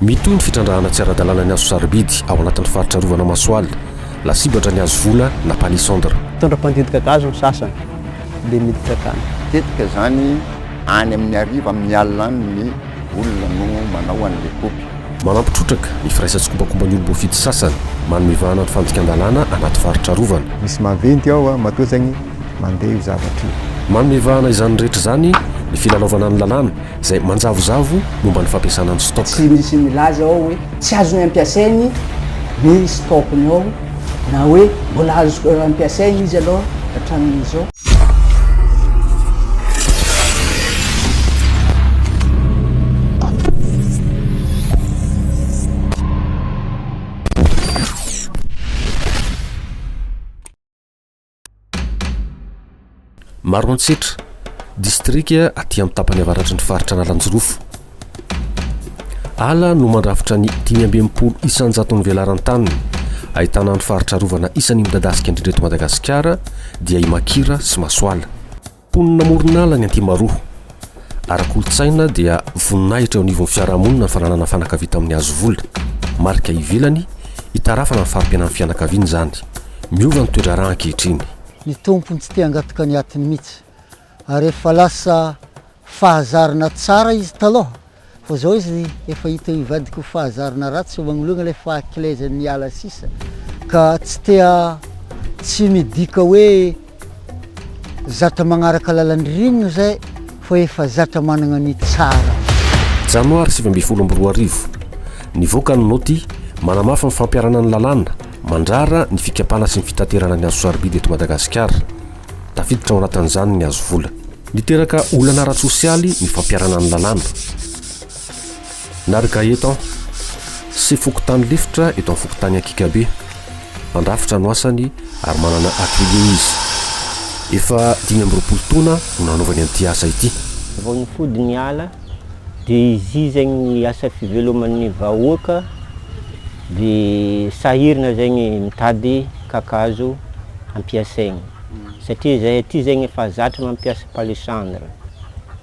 Mitohy ny fitrandrahana tsy ara-dalàna ny hazo sarobidy ao anatin'ny faritra arovana Masoala. Lasibatra ny hazo vola na palissandre. Mitondra mpandidy kakazo ny sasany dia miditra akany. Matetika izany any amin'ny hariva, amin'ny alina any ny olona no manao an'ilay kopy. Manampy trotraka ny firaisan-tsikombakomban'ny olom-boafidy sasany, manome vahana ny fandikan-dalàna anaty faritra arovana. Misy maventy ao matoa zegny mandeha io zavatra io. Manome vahana izany rehetra izany ny filalaovana ny lalàna izay manjavozavo momba ny fampiasana ny stock. Tsy misy milaza ao hoe tsy azony ampiasainy ny stock-ny ao na hoe mbola azo ampiasaina izy aloha hatramin'izao. Maroantsetra, distrika aty amin'ny tapany avaratry ny faritra Analanjirofo. Ala no mandrafitra ny 65 isan-jaton'ny velaran-taniny. Ahitana ny faritra arovana isan'ny midadasika indrindra eto Madagasikara dia i Makira sy Masoala. Mponina amoron'ala ny Antimaroa. Ara-kolontsaina dia voninahitra eo anivon'ny fiarahamonina ny fananana fanaka vita amin'ny hazo vola. Marika ivelany itarafana ny fari-piainan'ny fianakaviana izany. Miova ny toe-draharaha ankehitriny. Ny tompony tsy te hangataka ny atiny mihitsy ary efa lasa fahazarana tsara izy taloha Fa zao izy efa hita hivadika ho fahazarana ratsy eo magnoloana ilay fahakilezan'ny ala sisa ka tsy te tsy midika hoe zatra magnaraka lalan-dririnina zay fa efa zatra managna ny tsara. Janoary 2019, Nivoaka ny naoty manamafy ny fampiharana ny lalàna mandrara ny fikapana sy ny fitaterana ny hazo sarobidy eto Madagasikara. Tafiditra ao anatin'izany ny hazo vola. Niteraka olana ara-tsosialy ny fampiharana ny lalàna. Nary Gaëtan, sefo fokontany lefitra eto amin'ny fokontany Ankikabe. Mpandrafitra no asany ary manana atelier izy. Efa 25 taona no nanaovany an'ity asa ity. Vao nifody ny ala dia izy io zegny ny asa fiveloman'ny vahoaka dia sahirana zegny mitady kakazo ampiasaigny. Satria izahay aty zegny efa zatra mampiasa palissandre,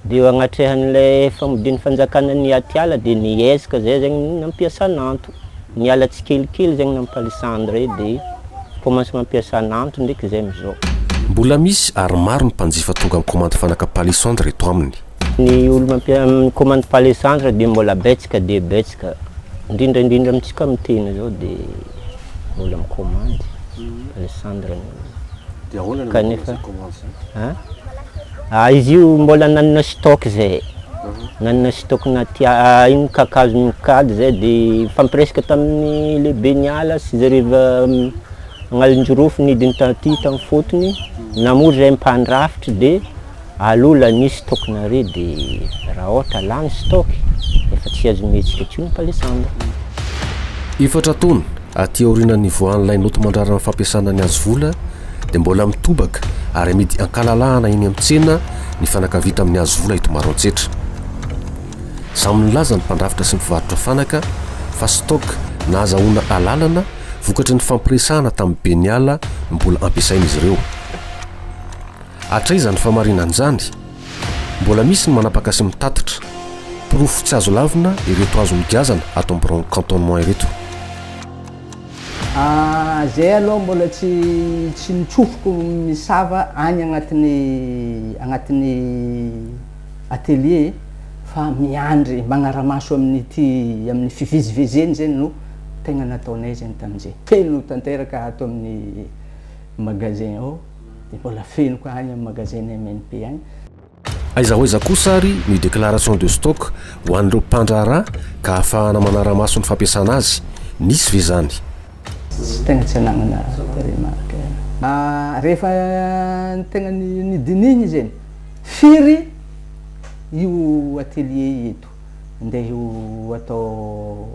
de eo agnatrehan'ilay famodian'ny fanjakana ny atiala de niezaka zay zegny nampiasa ananto, niala tsikelikely zegny namy palissandre io de commence mampiasa ananto ndraiky zay amizao. Mbola misy ary maro ny mpanjifa tonga mikomandy fanaka palissandre eto aminy. Ny olo mampia- mikomandy palissandre de mbola betsaka dia betsaka, indrindra indrindra amintsika miteny zao de mbola mikomandy palissandre ny Dia ahoana no Kanefa- nanaovana commande zany? Hein? Ah, izy io mbola nanana stock zay. Nanana stock naty ah, ino kakazo mikady zay de nifampiresaka tamin'ny lehiben'ny ala sy zareo avy Analanjirofo nidiny taty tamin'ny fotony, namory zay mpandrafitry de Alou lany stock nareo de raha ohatra lany stock efa tsy azo mihetsika intsony palissandre. Efatra taona aty aorianan'ny nivoahan'ilay naoty mandrara ny fampiasana ny hazo vola dia mbola mitobaka ary amidy ankalalahana eny amin'ny tsena ny fanaka vita amin'ny hazo vola eto Maroantsetra. Samy nilaza ny mpandrafitra sy ny mpivarotra fanaka fa stock nahazahoana alalana vokatry ny fampiresahana tamin'ny ben'ny ala no mbola ampiasain'izy ireo. Hatraiza ny fahamarinan'izany? Mbola misy ny manapaka sy mitatitra. Porofo tsy azo lavina ireto hazo nogiazana ato amin'ny biraon'ny cantonnement ireto. Zay aloha mbola tsy tsy nitsofoko misava any agnatin'ny agnatin'ny atelier fa miandry magnaramaso amin'ity amin'ny fivezivezeny zay no tegna nataonay zegny tamin'izay. Feno tanteraka ato amin'ny magasin ao. Dia mbola feno koa any amin'ny magasin MNP any. Aiza ho aiza kosa ary ny déclaration de stock ho an'ireo mpandraharaha ka ahafahana manara-maso ny fampiasana azy? Nisy ve izany? Tsy tegna tsy anagnana tarehimarika. Rehefa tegna nidinihiny zegny, firy io atelier eto ndeha ho atao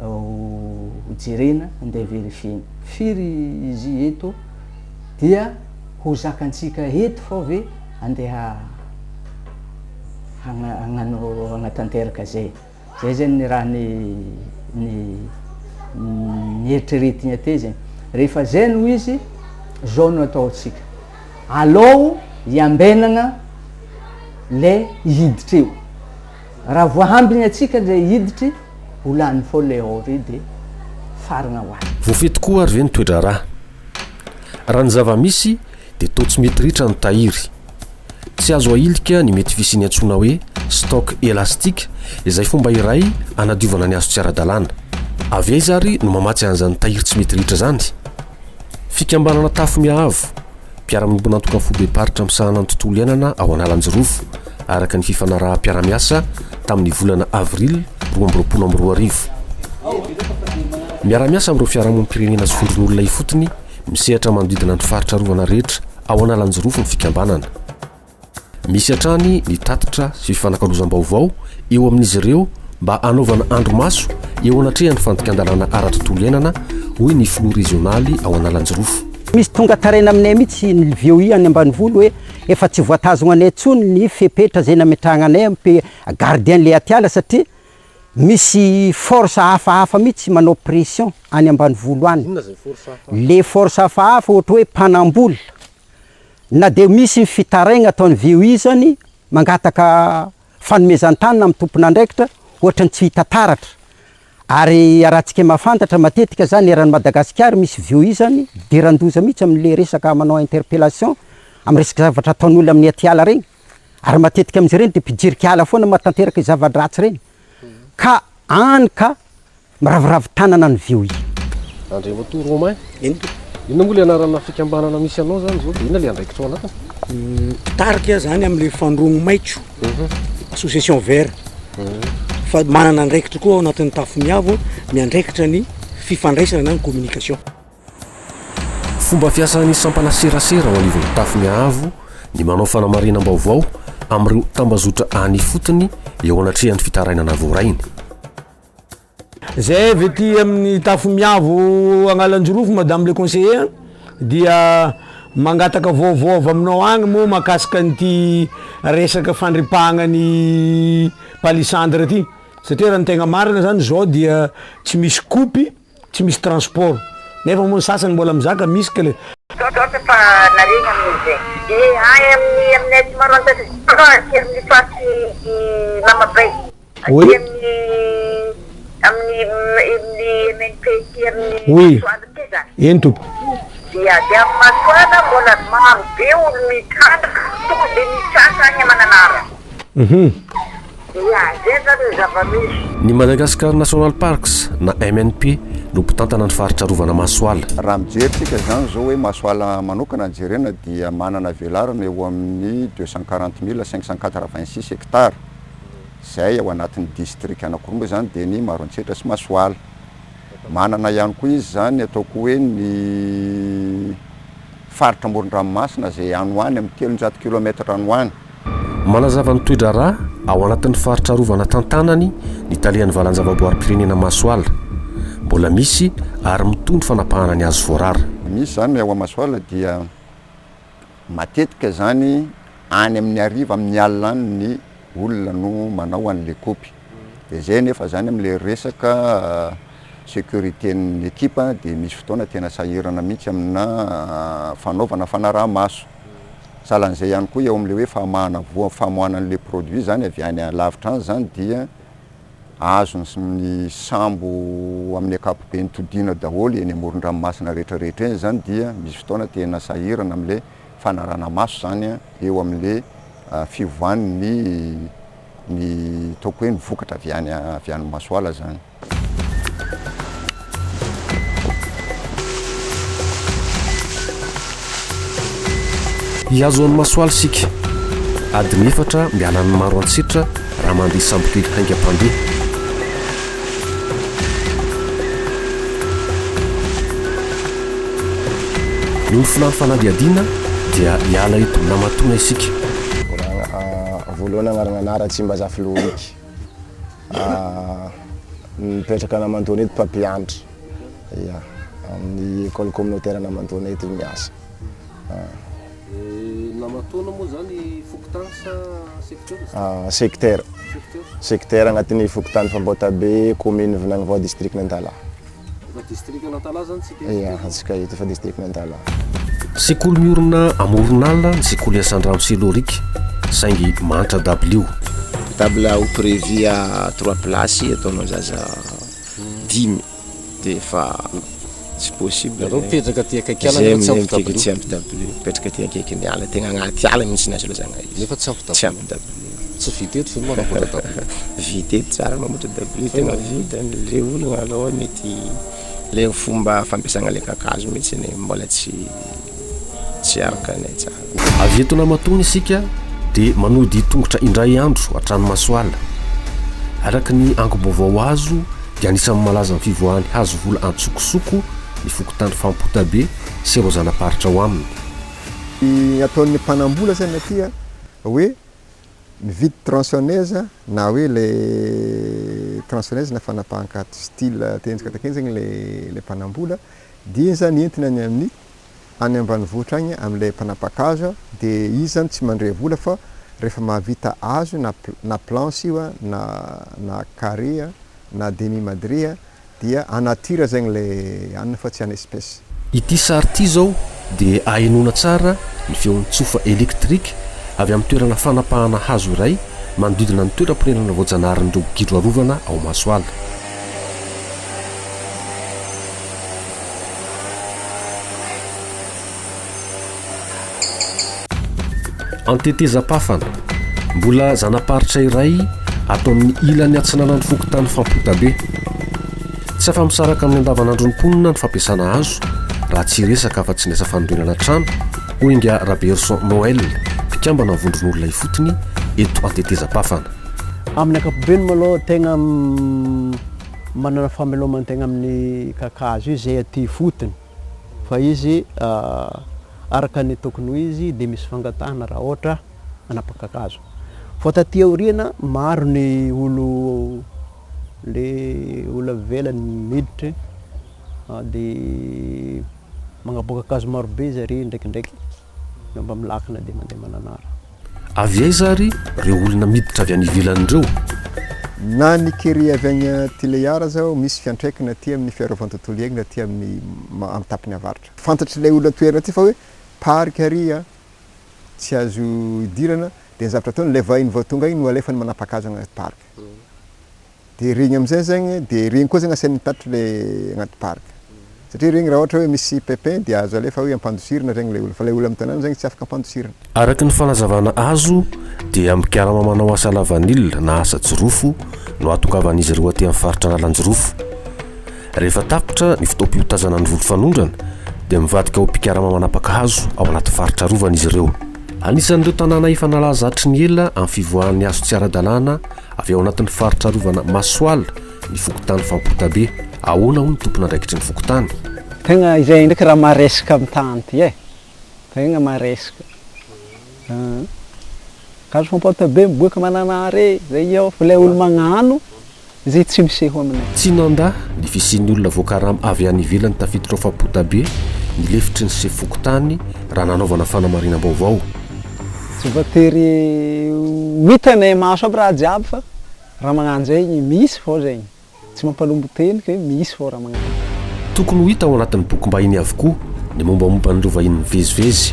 ho jerena andeha verifiena firy izy eto dia ho zakantsika eto fao ve andeha hagnano hagnatanteraka zay zay zegny ny raha ny ny nieritreretigna teo zegny rehefa zay no izy zao no ataontsika alou iambenagna le hiditra eo Raha voahambigny atsika le hiditry. Ho lany foana ilay or io dia farana ho azy. Voafehy tokoa ary ve ny toe-draharaha? Raha ny zava-misy dia toa tsy mety ritra ny tahiry. Tsy azo ahilika ny mety fisian'ny antsoina hoe stock élastique izay fomba iray hanadiovana ny hazo tsy ara-dalàna. Avy aiza ary no mamatsy an'izany tahiry tsy mety ritra izany? Fikambanana Tafo Miahavo, mpiara-miombon'antoka amin'ny foibem-paritra misahana ny tontolo iainana ao Analanjirofo, araka ny fifanaraham-piarahamiasa tamin'ny volana avril 2022. Miara-miasa amin'ireo fiarahamonim-pirenena sy vondron'olona ifotony misehatra manodidina ny faritra arovana rehetra ao Analanjirofo ny fikambanana. Misy hatrany ny tatitra sy fifanakalozam-baovao eo amin'izy ireo mba hanaovana andrimaso eo anatrehan'ny fandikan-dalàna ara-tontolo iainana, hoy ny filoha rezionaly ao Analanjirofo. Misy tonga taraina aminay mihitsy ny VOI any ambanivolo hoe efa tsy voatazogna anay intsony ny fepetra izay nametrahagna anay ampe gardien le atiala satria misy force hafahafa mihitsy manao pression any ambanivolo any. Le force hafahafa ohatra hoe mpanambola Na dia misy ny fitaraigna ataon'ny VOI zany mangataka fanomezan-tanana amin'ny tompon'andraikitra ohatran'ny tsy hita taratra. Ary arahantsika mahafantatra matetika zany eran'i Madagasikara misy VOI zany diran-doza mihitsy amin'le resaka manao interpellation amin'ny resaka zavatra ataon'olona amin'ny atiala regny. Ary matetika amin'izy ireny dia mpijirika ala foana mahatanteraka zava-dratsy regny. Ka any ka Miraviravy tanana ny VOI. Andriamatoa Romain, Eny tompoko. Inona moa ilay anarana fikambanana misy anao izany izao dia inona ilay andraikitra ao anatiny? Mpitarika izany amin'ilay fandroagno maitso, association vert, fa manana andraikitra koa ao anatin'ny tafo miavo miandraikitra ny fifandraisana na ny communication. Fomba fiasan'ny sampana serasera ao anivon'ny tafo miahavo ny manao fanamarinam-baovao amin'ireo tambazotra any ifotony eo anatrehan'ny fitarainana voarainy. Zay avy aty amin'ny tafo miavo Agnalanjirofo madame le conseiller dia mangataka vaovao avy aminao agny moa mahakasika an'ity resaka fandripahagna ny palissandre ty satria raha ny tegna marina zany zao dia tsy misy kopy tsy misy transport nefa moa ny sasany mbola mizaka misy ka le Zao efa naregny amin'izay. Eh any amin'ny aminay aty Maroantsetra aty amin'ny faritry Lamabay. Aty Oui. amin'ny amin'ny amin'ny MNP aty amin'ny Oui. Masoala aty zany. Eny tompoko. Dia dia amin'ny Masoala mbola maro be olo mitrandraka tonga dia misasa agny Mananara. Mhm. Ia, zay zany ny zava-misy. Ny Madagascar National Parks na MNP no mpitantana ny faritra arovana Masoala. Raha mijery tsika izany izao hoe Masoala manokana no jerena dia manana velarana eo amin'ny 240 586 hectares. Izay ao anatin'ny distrika anankiroa moa izany dia ny Maroantsetra sy Masoala. Manana ihany koa izy izany ataoko hoe ny faritra amoron-dranomasina izay any ho any amin'ny 300 kilomètre any ho any. Manazava ny toe-draharaha ao anatin'ny faritra arovana tantanany ny talehan'ny valan-javaboarim-pirenena Masoala. Mbola misy ary mitohy ny fanapahana ny hazo voarara. Misy izany ao Masoala dia Matetika izany any amin'ny hariva, amin'ny alina any ny olona no manao an'ilay kopy. Dia izay anefa izany amin'ilay resaka sécurité-n'ny ekipa dia misy fotoana tena sahirana mihitsy amina fanaovana fanaraha-maso. Sahalan'izay ihany koa eo amin'ilay hoe famahana voa, famoahana an'ilay produit izany avy any alavitra any izany dia azon'ny sambo amin'ny ankapobeny todiana daholo eny amoron-dranomasina rehetra rehetra eny izany dia misy fotoana tena sahirana amin'ilay fanarahana maso izany eo amin'ilay fiovan'ny ny ataoko hoe ny vokatra avy any avy any Masoala izany. Hihazo an'i Masoala isika. Adiny efatra miala an'i Maroantsetra raha mandeha sambokely haingam-pandeha. Noho ny filàn'ny fanadihadiana dia hiala eto Namatoana isika. Voalohany agnarana anah Ratsimbazafy Loïc. Mipetraka Namantona eto mpampianatra. Ya, amin'ny école communautaire Namantona eto miasa. Namantona moa zany fokontany sa secteur izy ity? Secteur. Secteur agnatin'ny fokontany Fambaotabe, commune Vinagnivao, district Antalaha. Efa district Antalaha zany tsika eto? Ya, antsika eto efa district Antalaha. Sekoly miorina amoron'ala ny sekoly Asandrano Loric, saingy mahantra dabilio. Table au prévu à trois places ataonao zaza. Dimy de efa tsy possible. Nareo mipetraka aty akaiky ala Zay nefa tsy ampy mipetraka dabilio. tsy ampy dabilio, mipetraka aty akaikin'ny ala, tegna agnaty ala mihitsy ny azo lazaigna izy. Nefa tsy ampy Tsy dabilio. ampy dabilio. Tsy vita eto ve ny manamboatra dabilio? Vita eto tsara mamboatra dabilio, tegna vita, le olagna alôha mety le fomba fampiasagna le kakazo mihitsy mbola tsy tsy araka anay tsara. Avy eto Namatona isika dia manody tongotra indray andro hatrany Masoala. Araka ny angom-baovao azo dia anisan'ny malaza amin'ny fivoahan'ny hazo vola antsokosoko ny fokontany Fampotabe sy ireo zana-paritra ao aminy. Ny ataon'ny mpanambola zany aty hoe mividy tronçonneuse na hoe le tronçonneuse na fanapahan-kato style tendrika takeny zegny le le mpanambola dia iny zany entina any amin'ny any ambanivohitra agny amin'ilay mpanapa-kazo dia izy zany tsy mandray vola fa rehefa mahavita hazo na na planche io a na na carré a na demi madré a dia en nature zegny ilay hanina fa tsy en espèce. Ity sary ity izao dia ahenoana tsara ny feon'ny tsofa elektrika avy amin'ny toerana fanapahana hazo iray manodidina ny toeram-ponenana voajanaharin'ireo gidro arovana ao Masoala. Antetezam-pafana, mbola zana-paritra iray ato amin'ny ilany atsinanan'ny fokontany Fampotabe. Tsy afa-misaraka amin'ny andavanandron'ny mponina ny fampiasana hazo raha tsy hiresaka afa-tsy ny asa fanorenana trano, hoy ingahy Rabearison Noël, mpikambana amin'ny vondron'olona ifotony eto Antetezam-pafana. Amin'ny ankapobeny malôha tegna manana fameloman-tegna amin'ny kakazo io zay aty ifotony fa izy araka ny tokony ho izy dia misy fangatahana raha ôhatra hanapa-kakazo. Fa taty aoriana maro ny olo le olo avy ivelany miditry de magnaboaka kakazo marobe zare ndraikindraiky mba milakina de mandeha Mananara. Avy aiza ary ireo olona miditra avy any ivelany ireo? Na ny kere avy any Tuléar zao misy fiantraikany aty amin'ny fiarovan-tontolo iainana aty amin'ny amin'ny tapany avaratra. Fantatr'ilay olona an-toerana aty fa hoe parc ary an, tsy azo idirana, dia ny zavatra ataony ilay vahiny vao tonga iny no alefany manapa-kazo agnaty parc. Dia regny amizay zegny, dia regny koa zegny asainy mitatitra le agnaty parc. Satria regny raha ohatra hoe misy pépin dia azo alefa hoe ampandosirina regny le olona, fa le olona amin'ny tanàna zegny tsy afaka ampandosirina. Araka ny fanazavana azo dia mikarama manao asa lavanila na asa jirofo no ahatongavan'izy ireo aty amin'ny faritra Analanjirofo. Rehefa tapitra ny fotoam-piotazana ny voly fanondrana dia mivadika ho mpikarama manapaka hazo ao anaty faritra arovana izy ireo. Anisan'ireo tanàna efa nalaza hatry ny ela amin'ny fivoahan'ny hazo tsy ara-dalàna avy ao anatin'ny faritra arovana Masoala ny fokontany Fampotabe. Ahoana hoy ny tompon'andraikitry ny fokontany? Tegna izay ndraiky raha maresaka amy tany ty e, tegna maresaka an, kazo Fampotabe miboaka Mananara e, zay eo fa le olo magnano izay tsy miseho aminay. Tsy nandà ny fisian'ny olona voakarama avy any ivelany tafiditra ao Fampotabe ny lefitry ny sefo fokontany raha nanaovana fanamarinam-baovao. Tsy voatery ho hitanay maso aby raha jiaby fa raha magnano zegny misy fô zegny, tsy mampalombo teny ke misy fô raha magnano. Tokony ho hita ao anatin'ny bokim-bahiny avokoa ny mombamomba an'ireo vahiny mivezivezy.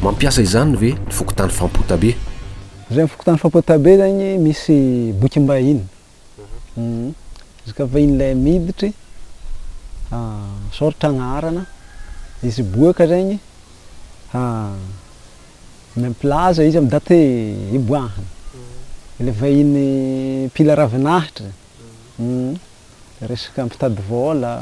Mampiasa izany ve ny fokontany Fampotabe? Zegny fokontany Fampotabe zegny misy bokim-bahiny, izy ka vahiny le miditry misoratra agnarana, izy boaka zegny Mampilaza izy amin'ny daty hiboahany. Ilay vahiny mpila ravinahitra, resaka mpitady vôla,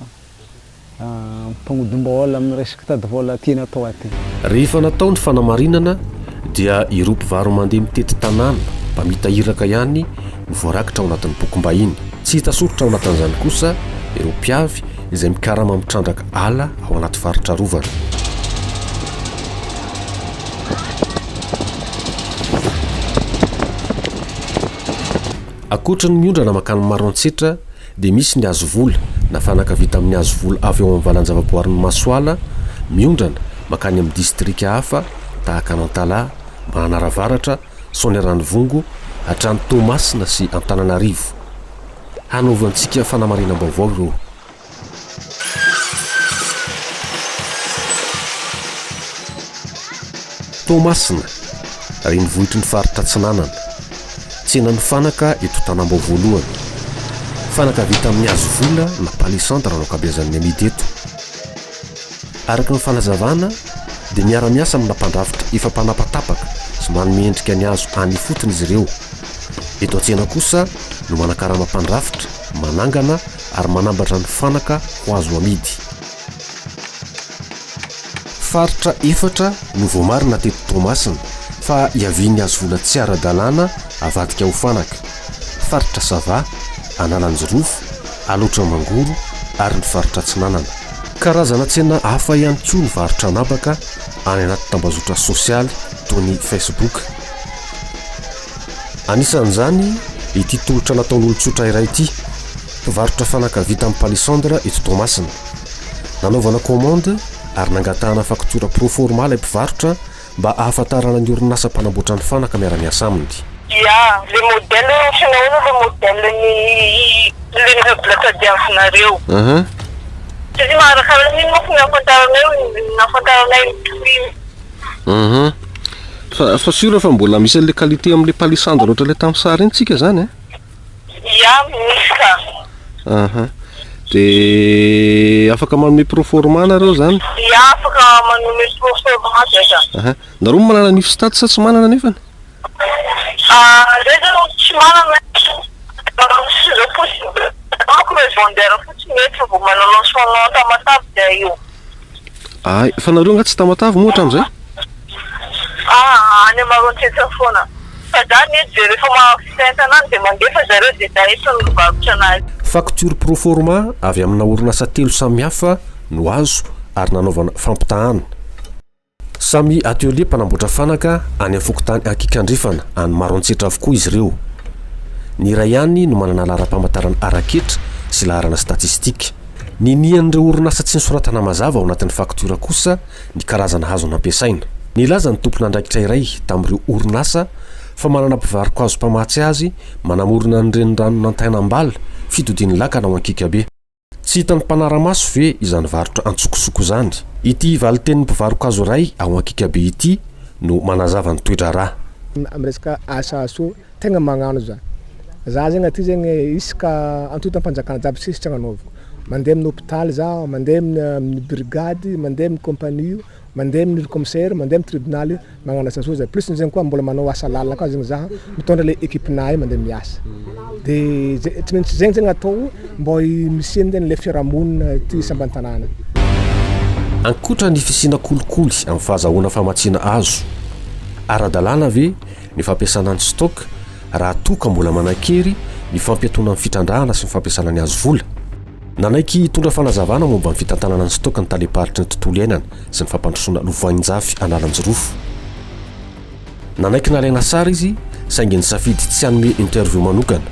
mpagnodim-bôla amin'ny resaka tady vôla tiany atao aty. Rehefa natao ny fanamarinana dia ireo mpivaro-mandeha mitety tanàna mpamita iraka ihany no voarakitra ao anatin'ny bokim-bahiny. Tsy hita soritra ao anatin'izany kosa ireo mpiavy izay mikarama mitrandraka ala ao anaty faritra arovana. Ankoatry ny miondrana mankany Maroantsetra dia misy ny hazo vola na fanaka vita amin'ny hazo vola avy ao amin'ny valan-javaboarin'i Masoala miondrana mankany amin'ny distrika hafa tahaka an'Antalaha, Mananara Avaratra, Soaniaranivongo, hatrany Toamasina sy Antananarivo. Hanaovantsika fanamarinam-baovao ireo. Toamasina, renivohitry ny faritra Atsinanana. Tsenan'ny fanaka eto Tanambao voalohany. Fanaka vita amin'ny hazo vola na palissandre no ankabeazan'ny amidy eto. Araka ny fanazavana dia miara-miasa amina mpandrafitra efa mpanapatapaka sy manome endrika ny hazo any ifotony izy ireo. Eto an-tsena kosa no manakarama mpandrafitra, manangana ary manambatra ny fanaka ho azo amidy. Faritra efatra no voamarina teto Toamasina fa hiavian'ny hazo vola tsy ara-dalàna avadika ho fanaka, faritra Sava, Analanjirofo, Alaotra Mangoro ary ny faritra Atsinanana. Karazana tsena hafa ihany koa ny varotra an'habaka any anaty tambazotra sosialy toy ny Facebook. Anisan'izany ity tolotra nataon'olon-tsotra iray ity, mpivarotra fanaka vita amin'ny palissandre eto Toamasina. Nanaovana commande ary nangatahana faktiora proforma ilay mpivarotra mba ahafantarana ny orinasa mpanamboatra ny fanaka miara-miasa aminy. Ya, le modèle hoe ohatran'ny ahoana le modèle ny le meuble tadiavinareo. Satria maharaka an'iny manko ny ahafantaranay ny ahafantaranay ny prix. Hum. Fa fa sûr fa mbola misy an'le qualité amin'le palissandre ohatran'le tamin'ny sary iny tsika zany an? Ya, misy ka. Aha. De afaka manome proforma nareo zany? Ya, afaka manome proforma zay ka. Aha. Nareo manana ny stat sa tsy manana nefany? Ah, zay zao tsy manana tsy zao possible. Amiko revendeur fotsiny eto vao manao lancement Tamatave zay io. Ay, fa nareo nga tsy Tamatave moa hatramin'izay? Ah, any Maroantsetra foana. Fa za anie de rehefa mahavita entana any de mandefa zareo de za eto no mivarotra anazy. Facture proforma avy amina orinasa telo samihafa no azo ary nanaovana fampitahana. Samy atelier mpanamboatra fanaka any amin'ny fokontany Ankikandrefana any Maroantsetra avokoa izy ireo. Ny iray ihany no manana laharam-pamantarana ara-ketra sy laharana statistika. Ninian'ireo orinasa tsy nosoratana mazava ao anatin'ny faktiora kosa ny karazana hazo nampiasaina. Nilaza ny tompon'andraikitra iray tamin'ireo orinasa fa manana mpivaro-kazo mpamatsy azy manamorona ny reniranon'Antainambala, fitodian'ny lakana ao Ankikabe. Tsy hitan'ny mpanara-maso ve izany varotra antsokosoko izany? Ity valin-tenin'ny mpivaro-kazo iray ao Ankikabe ity no manazava ny toe-draharaha. Amin'ny resaka asa soa, tegna magnano za. Za zegny aty zegny isaka antontam-panjakana jiaby tsisy tsy agnanaovako. Mandeha amin'ny hopitaly za, mandeha amin'ny brigady, mandeha amin'ny compagnie, mandeha amin'ny commissaire, mandeha amin'ny tribonaly, magnano asa soa za. Plus zegny koa mbola manao asa lalina koa zegny za, mitondra le equipe-nay mandeha miasa. De zay tsy maintsy zegny zegny atao mbô hisian'ny zegny le fiarahamonina aty samban-tanàna. Ankoatra ny fisiana kolikoly amin'ny fahazahoana famatsiana azo, ara-dalàna ve ny fampiasana ny stock raha toa ka mbola manan-kery ny fampiatoana ny fitrandrahana sy ny fampiasana ny hazo vola? Nanaiky hitondra fanazavana momba ny fitantanana ny stock ny talem-paritry ny tontolo iainana sy ny fampandrosoana Lovainjafy Analanjirofo. Nanaiky nalaina sary izy saingy nisafidy tsy hanome interview manokana.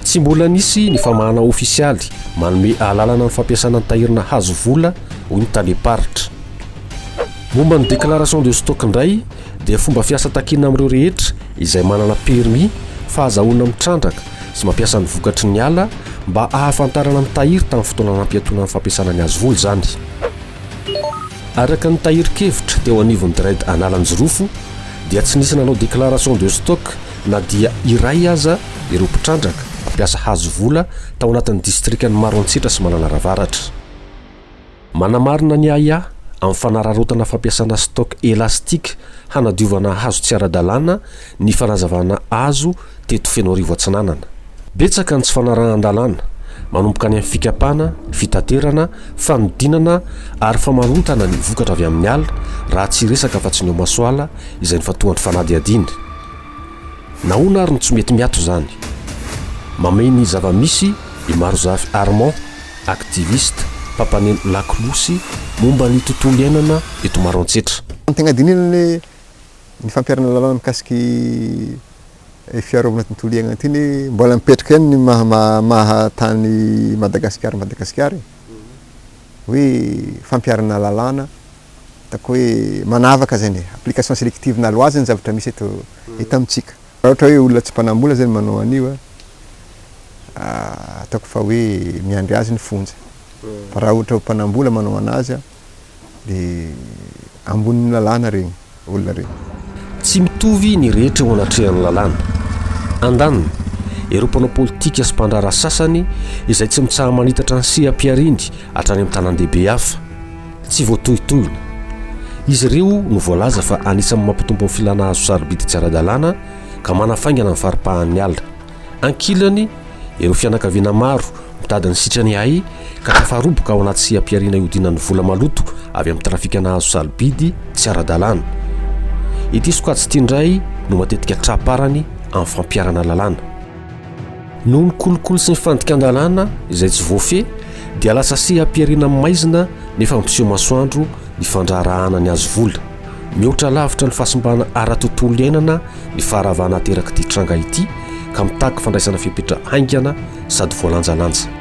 Tsy mbola nisy ny famahana ofisialy manome alalana ny fampiasana ny tahirina hazo vola, hoy ny talem-paritra. Momba ny déclaration de stock indray dia fomba fiasa takiana amin'ireo rehetra izay manana permis fahazahoana mitrandraka sy mampiasa ny vokatry ny ala mba hahafantarana ny tahiry tamin'ny fotoana nampiatoana ny fampiasana ny hazo vola izany. Araka ny tahirin-kevitra teo anivon'ny DREDD Analanjirofo dia tsy nisy nanao déclaration de stock na dia iray aza ireo mpitrandraka mpampiasa hazo vola tao anatin'ny distrikan'i Maroantsetra sy Mananara Avaratra. Manamarina ny ahiahy amin'ny fanararaotana fampiasana stock élastique hanadiovana hazo tsy ara-dalàna ny fanazavana azo teto Fenoarivo Atsinanana. Betsaka ny tsy fanarahan-dalàna, manomboka any amin'ny fikapana, fitaterana, fanodinana ary famarotana ny vokatra avy amin'ny ala, raha tsy hiresaka afa-tsy ny ao Masoala izay nifantohan'ny fanadihadiana. Nahoana ary no tsy mety miato izany? Mamehy ny zava-misy i Marozafy Armand. Activiste, mpampaneno lakolosy momba ny tontolo iainana eto Maroantsetra. Ny tegna dinihina anie ny fampiharana lalàna mikasiky fiarovana tontolo iainana ty anie mbola mipetraka ihany ny maha maha tany Madagasikara Madagasikara e, hoe fampiharana lalàna ataoko hoe manavaka zany e, application sélective na loi zany zavatra misy eto eto amintsika. Raha ohatra hoe olona tsy mpanam-bola zany manao an'io a, ataoko fa hoe miandry azy ny fonja. Fa raha ohatra mpanam-bola manao anazy a, de ambonin'ny lalàna regny olona regny. Tsy mitovy ny rehetra eo anatrehan'ny lalàna. Andaniny, Ireo mpanao politika sy mpandraharaha sasany izay tsy mitsaha-manitatra ny seha-pihariany hatrany amin'ny tanàn-dehibe hafa. Tsy voatohitohina. Izy ireo no voalaza fa anisan'ny mampitombo ny filana hazo sarobidy tsy ara-dalàna ka manafaingana ny faripahan'ny ala. Ankilany, ireo fianakaviana maro mitady ny sitrany ahy ka tafaroboka ao anaty seha-pihariana ihodinan'ny vola maloto avy amin'ny trafikana hazo sarobidy tsy ara-dalàna. Ity sokajy ity indray no matetika tra-parany amin'ny fampiharana lalàna. Noho ny kolikoly sy ny fandikan-dalàna izay tsy voafehy dia lasa seha-pihariana maizina nefa mampiseho masoandro ny fandraharahana ny hazo vola. Mihoatra lavitra ny fahasimbana ara-tontolo iainana ny faharavana aterak'ity tranga ity ka mitaky fandraisana fepetra haingana sady voalanjalanja.